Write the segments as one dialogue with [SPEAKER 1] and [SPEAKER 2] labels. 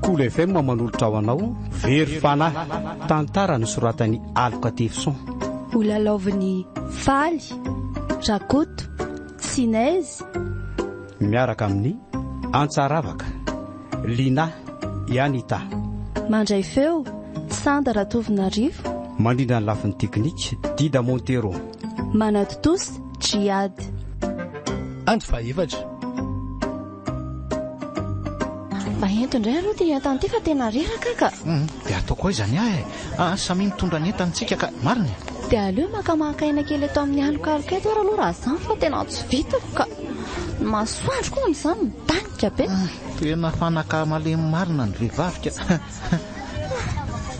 [SPEAKER 1] Kolo FM manolotra ho anao Very Fanahy, tantara nosoratan'i Aloka Tefson.
[SPEAKER 2] Holalaovin'i Faly, Rakoto, Sinezy.
[SPEAKER 1] Miaraka amin'ny Antsaravaka, Lina, Yanita.
[SPEAKER 2] Mandray feo, Sanda Ratovonarivo.
[SPEAKER 1] Mandrindra ny lafiny teknika, Dida Montero.
[SPEAKER 2] Manatontosa, Djihad.
[SPEAKER 3] Andro fahaefatra.
[SPEAKER 4] Mba ento indray aloha ity entana ity fa tena reraka aho ka.
[SPEAKER 3] Hum, dia ataoko aiza ny ahy e? Ah, samia mitondra ny entany tsika ka, marina e?
[SPEAKER 4] Dia aleo makamaka aina kely eto amin'ny alokaloka eto ary aloha raha izany fa tena tsy vitako ka. Ny masoandro koa amin'izany midanika be.
[SPEAKER 3] Tena fanaka malemy marina ny vehivavy ka.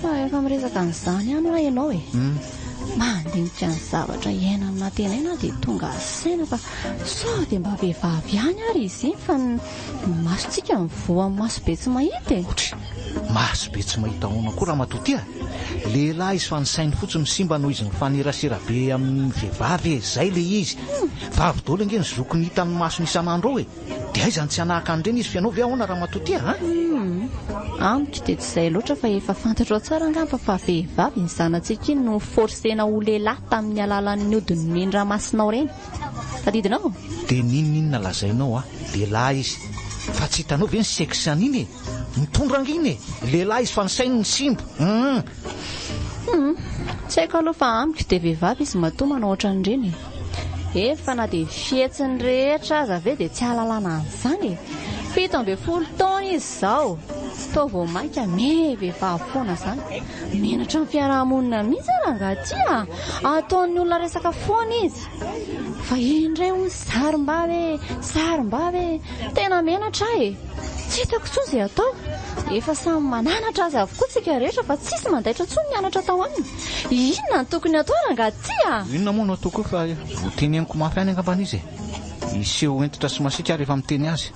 [SPEAKER 4] Fa rehefa miresaka an'izany ihany hoa ianao e. Mandinika ny zavatra iainan'i Nantenaina aho dia tonga saina fa sao dia mba vehivavy ihany ary izy iny fa ny masontsika mivoha amin'ny maso be tsy mahita e.
[SPEAKER 3] Otry, maso be tsy mahita ahoana koa ramatoa ity a! Lehilahy izy fa ny sainy fotsiny no simba noho izy mifanerasera be amin'ny vehivavy e, zay le izy. Vavy daholo ange ny zokiny hitan'ny masony isan'andro ao e. Dia aiza no tsy hanahaka an'ireny izy f'ianao ve ahoana ramatoa ity a?
[SPEAKER 4] Humm, amiko dia tsy izay loatra fa efa fantatrao tsara angamba fa vehivavy iny zanatsika iny no forcer-na ho lehilahy tamin'ny alalan'ny ody nomeny ramasinao ireny. Tadidinao?
[SPEAKER 3] Dia n'inon'inona lazainao a, lehilahy izy. Fa tsy hitanao ve ny sexe-ny iny e? Mitondra ange iny e! Lehilahy izy fa ny sainy no simba. Humm.
[SPEAKER 4] Humm, tsy haiko aloha fa amiko dia vehivavy izy matoa manao ohatran'ireny e. Eny fa na dia fihetsiny rehetra aza ve dia tsy ahalalana an'izany e! 17 taona izy izao, toa vao mainka me vehivavy foana izany. Menatra ny fiaraha-monina mihitsy rangahy ity a! Ataon'ny olona resaka foana izy. Fa iny indray hono sarim-bavy e, sarim-bavy e! Tena menatra aho e! Tsy hitako intsony izay atao. Efa samy mananatra azy avokoa tsika rehetra fa tsisy mandaitra intsony ny anatra atao aminy. Inona no tokony atao rangahy ty a?
[SPEAKER 3] Inona moa no ataoko eo fa voteneniko mafy any angambany izy e! Hiseho hentitra sy masiaka aho rehefa miteny azy.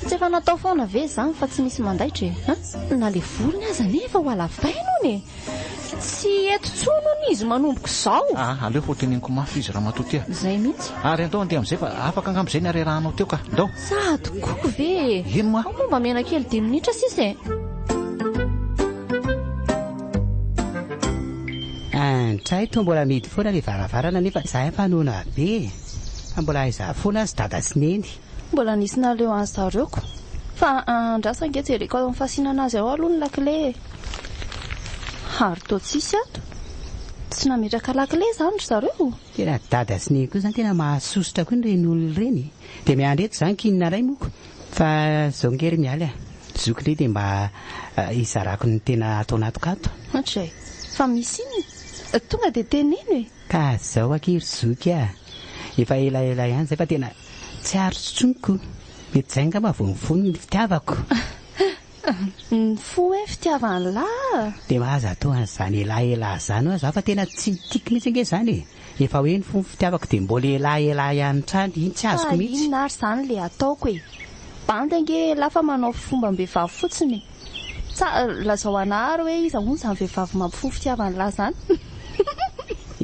[SPEAKER 4] Tsy efa natao foana ve izany fa tsy misy mandaitra e? An? Na le volony aza anie efa ho halavaina hono e! Tsy eto intsony hono izy manomboka izao.
[SPEAKER 3] Ah, aleo fa hoteneniko mafy izy ramatoa ty a!
[SPEAKER 4] Izay mihitsy.
[SPEAKER 3] Ary andao handeha amin'izay fa afaka angamba izay ny harerahanao teo ka. Ndao.
[SPEAKER 4] Sady koa ve e!
[SPEAKER 3] Eny moa.
[SPEAKER 4] Ao moa mba mena kely dimy minitra sisa e!
[SPEAKER 1] Andray toa mbola mihidy foana le varavarana nefa za efa noana be e! Fa mbola aiza foana azy dada sy neny?
[SPEAKER 2] Mbola nisy naleo an'i zareo ko. Fa andraso ange jereko ao amin'ny fasiana anazy ao aloha ny lakile e. Ary toa tsisy ato. Tsy nametraka lakile izany ry zareo?
[SPEAKER 1] Tena dada sy neny koa zany tena mahasosotra koa ireny olona ireny e! Dia miandry eto zany k'inona ray moko fa zao nge ry Mialy a! Zoky ndry dia mba hizarako ny tena ato anatiko ato.
[SPEAKER 2] Hatrizay. Fa misy inona? Tonga dia teneno e!
[SPEAKER 1] Ka zao akia ry zoky a! Efa elaela ihany zay fa tena tsy aritro intsony ko! Mety zay angamba vao mifono ny fitiavako.
[SPEAKER 2] Ny fo hoe fitiavan'lah.
[SPEAKER 1] Dia mba aza atao an'izany elah elah zany hoa za fa tena tsy tiako mihitsy ange zany e! Efa hoe ny fo ny fitiavako dia mbola elah elah ihany hatrany, iny tsy azoko
[SPEAKER 2] Fa
[SPEAKER 1] mihitsy.
[SPEAKER 2] inona ary izany le ataoko e! Bandy ange elah fa manao fombam-behivavy fotsiny e! Tsa, lazao anah ary hoe iza hono izany vehivavy mampifoha fitiavan'lah izany?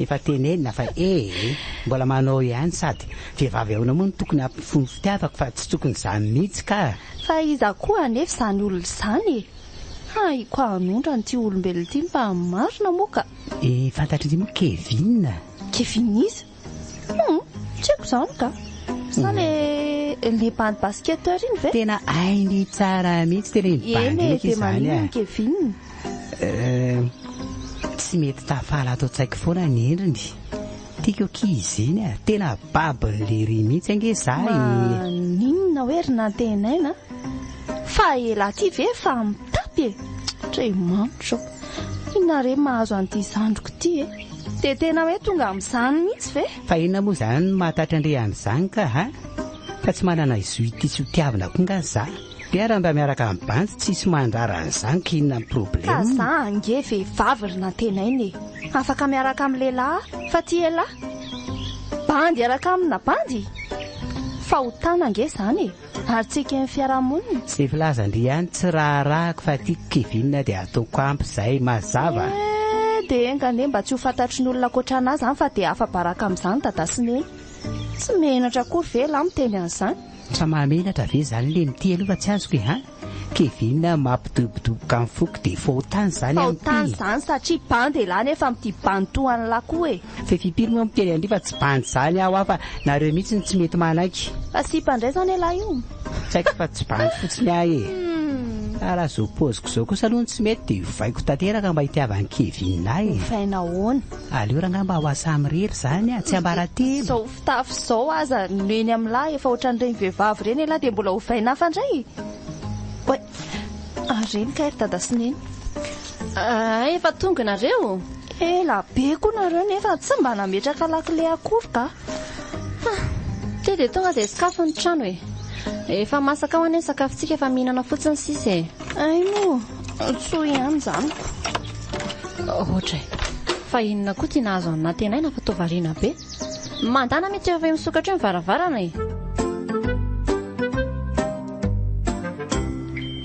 [SPEAKER 1] Efa tenenina fa ee, mbola manao ihany sady vehivavy ahoana moa no tokony hampifoha ny fitiavako fa tsy tokony izany mihitsy ka!
[SPEAKER 2] Fa iza koa anefa izany olona izany e? Haiko hanondrana ity olombelona ity mba marina moa ka!
[SPEAKER 1] E, fantatr'i moa Kevin?
[SPEAKER 2] Kevin iza? Hum, tsy haiko izany ka! Sa le le bandy basketteur iny ve?
[SPEAKER 1] Tena hainy tsara mihitsy tena iny bandy
[SPEAKER 2] Eny e,
[SPEAKER 1] iny akia
[SPEAKER 2] dia
[SPEAKER 1] izany
[SPEAKER 2] maninona
[SPEAKER 1] a!
[SPEAKER 2] i Kevin?
[SPEAKER 1] Euh, tsy mety tafala ato an-tsaiko foana ny endriny. Tiako akia izy iny a! Tena babon'i Lery mihitsy ange za e!
[SPEAKER 2] Maninona hoe ry Nantenaina a? Fa elah ty ve efa mitapy e! Andriamanitra ô! Inona re mahazo an'ity zandriko ity e? Dia tena hoe tonga amin'izany mihitsy ve?
[SPEAKER 1] Fa inona moa izany no mahatatra an-dry amin'izany ka ha? Fa tsy manana zo hitia sy ho tiavina koa nga za? Dia raha mba miaraka amin'ny bandy tsisy mandrara an'izany ka inona ny
[SPEAKER 2] Ka
[SPEAKER 1] problème?
[SPEAKER 2] za ange vehivavy ry Nantenaina e! Afaka miaraka amin'ny lehilahy fa tia elah! Bandy hiaraka amina bandy? Fahotana ange izany e! Ary tsy eken'ny fiarahamonina.
[SPEAKER 1] Izay filazan-dry ihany tsy raharahako fa tiako Kevin dia ataoko ampy izay, mazava?
[SPEAKER 2] Eh! Dia enga anie mba tsy ho fantatry ny olona ankoatra anah izany fa dia afa-baraka amin'izany dada sy neny. Tsy menatra akory ve elah miteny an'izany?
[SPEAKER 1] Sa mahamenatra ve izany le mitia aloha fa tsy azoko e ha? Kevin mampidobodoboka ny foko dia fahotana izany amin'ity.
[SPEAKER 2] Fahotana izany satria bandy elah nefa amin'ity bandy toa an'lah koa e.
[SPEAKER 1] F'efa impiry moa miteny an-dry fa tsy bandy izany aho fa nareo mihitsy no tsy mety manaiky.
[SPEAKER 2] Fa sipa indray izany elah io?
[SPEAKER 1] Tsy haiko fa tsy bandy fotsiny aho e. Fa raha izao paoziko izao kosa aloha no tsy mety dia ovaiko tanteraka mba hitiavan'i Kevin ahy e.
[SPEAKER 2] Ovaina ahoana?
[SPEAKER 1] Aleo rangahy mba ho ahy samirery izany a, tsiambaratelo.
[SPEAKER 2] Izao fitafy izao aza no eny amin'lah efa ohatran'ireny vehivavy ireny elah dia mbola ovaina hafa indray? Oay, ary ireny kay ry dada sy neny.
[SPEAKER 4] Ah, efa tonga nareo?
[SPEAKER 2] Ela be koa nareo nefa tsy mba nametraka lakile akory ka.
[SPEAKER 4] Ty dia tonga dia sokafy ny trano e. Efa masaka ao anie ny sakafontsika fa mihinana fotsiny sisa e.
[SPEAKER 2] Hay moa, soa ihany izany ko.
[SPEAKER 4] Ohatra e. Fa inona koa ty nahazo an'i Nantenaina fa toa variana be. Mandana mihitsy efa misokatra eo ny varavarana e.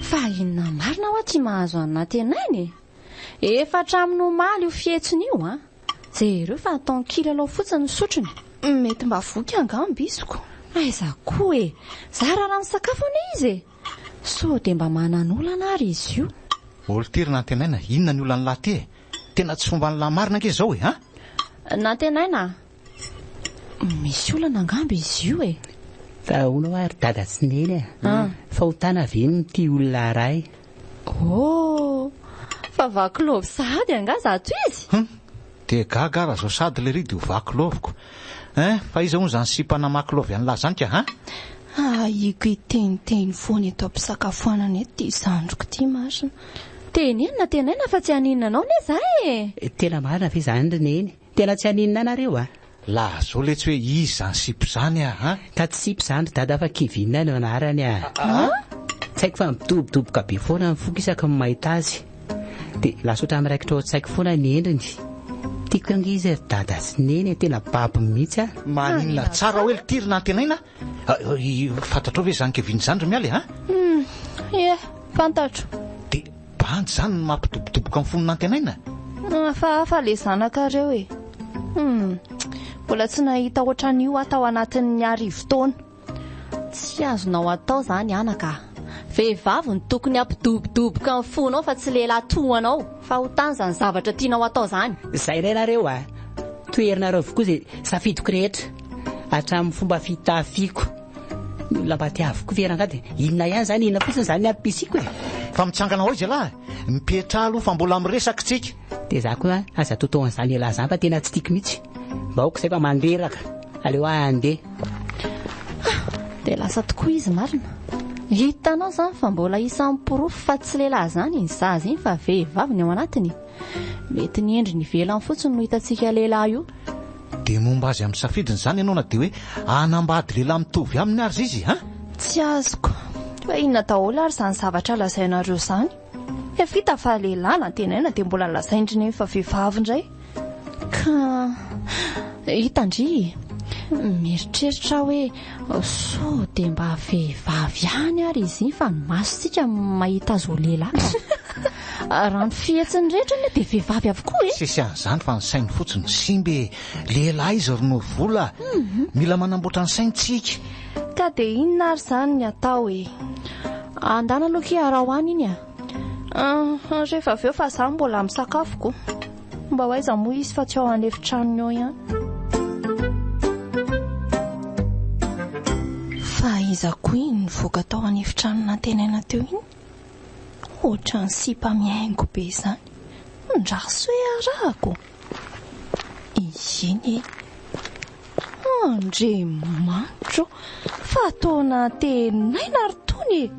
[SPEAKER 4] Fa inona marina hoa ty mahazo an'i Nantenaina e? Efa hatramin'ny omaly io fihetsiny io an! Jereo fa ataony kilalao fotsiny ny sotrony.
[SPEAKER 2] Mety mba voky angamba izy ko.
[SPEAKER 4] Aiza koa e! Zara raha misakafo anie izy e! Sao dia mba manan'olana ary izy io?
[SPEAKER 3] Olty ry Nantenaina, inona ny olan'ny lahy ty e? Tena tsy fomban'ny lahy marina ange izao e, an!
[SPEAKER 4] Nantenaina a! Misy olana angamba izy io e!
[SPEAKER 1] Fa ahoana hoa ry dada sy neny a? Fahotana ve ny mitia olona iray?
[SPEAKER 4] Oh! Fa vaky lôvy sahady angaha zato izy?
[SPEAKER 3] Hum! Dia gaga aho raha zao sady lery dia ho vaky lôviko. Hein! Fa iza hono izany sipa namaky lôvy an'lah zany ka hein?
[SPEAKER 2] Ahiako hiteniteny foana eto am-pisakafoanana eto ity zandriko ity marina.
[SPEAKER 4] Teneno na tenaina fa tsy haninona anao anie za e!
[SPEAKER 1] Tena marina ve izany ry neny? Tena tsy haninona anareo a!
[SPEAKER 3] Lazao letsy hoe iza izany sipa izany a! a!
[SPEAKER 1] Ka tsy sipa izany ry dada fa Kevin no anarany a!
[SPEAKER 3] A!
[SPEAKER 1] Tsy haiko fa midobodoboka be foana ny foko isaky ny mahita azy. Dia lasa ohatran'ny miraikitra ao an-tsaiko foana ny endriny. Tiako ange izy ry dada sy neny e, tena babo mihitsy aho.
[SPEAKER 3] Maninona tsara hoe lty ry Nantenaina a! Fantatrao ve izany Kevin izany ry Mialy a!
[SPEAKER 2] Hum, ie, fantatro.
[SPEAKER 3] Dia Bandy zany no mampidobodoboka ny fon'i Nantenaina?
[SPEAKER 2] Hafahafa le zanakareo e. Hum, mbola tsy nahita ohatran'io aho tao anatin'ny arivo taona.
[SPEAKER 4] Tsy azonao atao zany anaka a. Vehivavy no tokony hampidobodoboka ny fonao fa tsy lehilahy toa anao. Fahotana izany zavatra tianao atao izany.
[SPEAKER 1] Zay indray nareo a! Toherinareo avokoa izay safidiko rehetra, hatramin'ny fomba fitafiako. Ny olona mba te avokoa ve rangahy dia inona ihany izany, inona fotsiny izany ny antom-pisiako e?
[SPEAKER 3] Fa mitsangana ho aiza ialahy? Mipetraha aloha fa mbola miresaka tsika.
[SPEAKER 1] Dia za koa aza atao an'izany ialahy izany fa tena tsy tiako mihitsy. Mba aoka izay fa mandreraka. Aleo aho handeha.
[SPEAKER 4] Dia lasa tokoa izy marina. Hitanao izany fa mbola isan'ny porofo fa tsy lehilahy izany iny zaza iny fa vehivavy ny ao anatiny. Mety ny endriny ivelany fotsiny no hitantsika lehilahy io.
[SPEAKER 3] Dia momba azy amin'ny safidiny izany ianao na dia hoe hanambady lehilahy mitovy aminy aza izy an?
[SPEAKER 2] Tsy azoko. Fa inona daholo ary izany zavatra lazainareo izany? Efa hita fa lehilahy nantenaina dia mbola lazain-dry neny fa vehivavy indray.
[SPEAKER 4] Ka hitan-dry, mieritreritra aho hoe sao dia mba vehivavy ihany ary izy iny fa ny masontsika mahita azy ho lehilahy. Raha ny fihetsiny rehetra anie dia vehivavy avokoa e!
[SPEAKER 3] Tsisy an'izany fa ny sainy fotsiny simba e! Lehilahy izy ry Norovola a! Mila manamboatra ny sainy tsika.
[SPEAKER 2] Ka dia inona ary izany ny atao e?
[SPEAKER 4] Andana aloha akia araho any iny a!
[SPEAKER 2] Ah, rehefa avy eo fa za mbola misakafo ko. Mba ho aiza moa izy fa tsy ao an'efitranony ao ihany. Fa iza koa iny nivoaka tao an'efitrano nantenaina teo iny? Ohatran'ny sipa mihaingo be izany. Ndraso hoe arahako. Iny e. Andriamanitro, fa toa nantenaina ry tony e.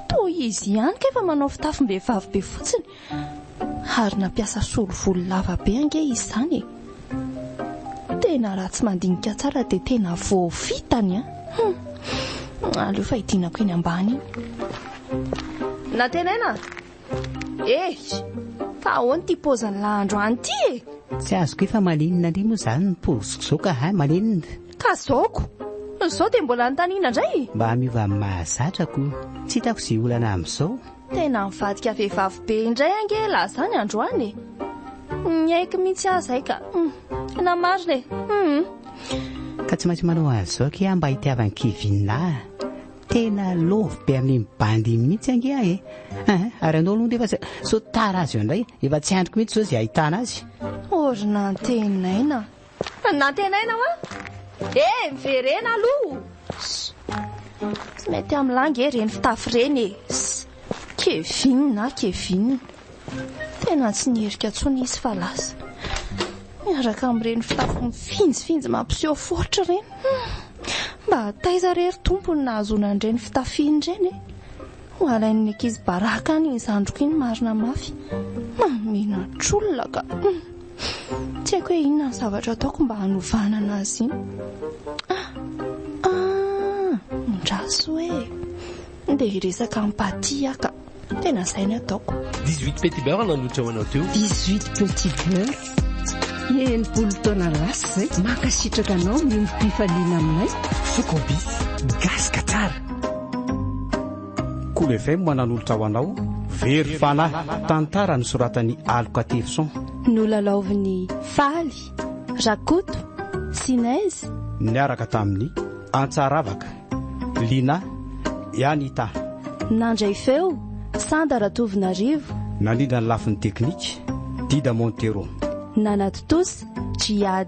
[SPEAKER 2] Toa izy ihany kay fa manao fitafim-behivavy be fotsiny. Ary nampiasa solovolo lava be ange izy izany e. Tena raha tsy mandinika tsara dia tena voafitany an. Hum. Aleo fa hidinako eny ambany iny. Nantenaina? Eh! Fa ahoana ity paozin'lah androany ity e?
[SPEAKER 1] Tsy azoko hoe fa maninona indray moa izany ny paoziko izao ka ha, maninona?
[SPEAKER 2] Ka zao ko! Izao dia mbola anontaniana indray?
[SPEAKER 1] Mba miova amin'ny mahazatra ko! Tsy hitako izay olana amin'izao.
[SPEAKER 2] Tena nivadika vehivavy be indray ange elah zany androany e! Niaiky mihitsy aho zay ka. Tena marina e! Hum.
[SPEAKER 1] Ka tsy maintsy manao an'izao akia aho mba hitiavan'i Kevin ahy. Tena love be amin'iny bandy iny mihitsy ange aho e. Hein, ary anao aloha nefa sao tara azy eo indray, efa tsy andriko mihitsy izao izay ahitana azy.
[SPEAKER 2] Oh ry Nantenaina. Nantenaina hoa! Eh, miverena aloha! Tsy mety amin'lah ange ireny fitafy ireny e. Kevin ah Kevin. Tena tsy niherika intsony izy fa lasa. Miaraka amin'ireny fitafy mifinjifinjy mampiseho foritra ireny. Mba taiza re ry Tompo no nahazoana an'ireny fitafiana ireny e? Ho alain'ny ankizy baraka any iny zandriko iny marina mafy. Mahamenatr'olona ka. Tsy haiko hoe inona ny zavatra ataoko mba hanovana anazy iny. Ah! Ah! Ndraso e! Ndeha hiresaka amin'i Patty aho ka. Tena izay ny ataoko.
[SPEAKER 5] 18 petit beurre nanolotra ho anao teo.
[SPEAKER 6] 18 petit beurre? 60 taona lasa izay. Mankasitraka anao miombom-pifaliana aminay.
[SPEAKER 5] Socobis, gasy ka tsara.
[SPEAKER 1] Kolo FM nanolotra ho anao Very Fanahy, tantara nosoratan'i Aloka Tefson.
[SPEAKER 2] Nolalaovin'i Faly, Rakoto, Sinez.
[SPEAKER 1] Niaraka tamin'i Antsaravaka, Lina, Anita.
[SPEAKER 2] Nandray feo, Sanda Ratovonarivo.
[SPEAKER 1] Nandrindra ny lafiny teknika, Dida Montero.
[SPEAKER 2] Nanatontosa, Djihad.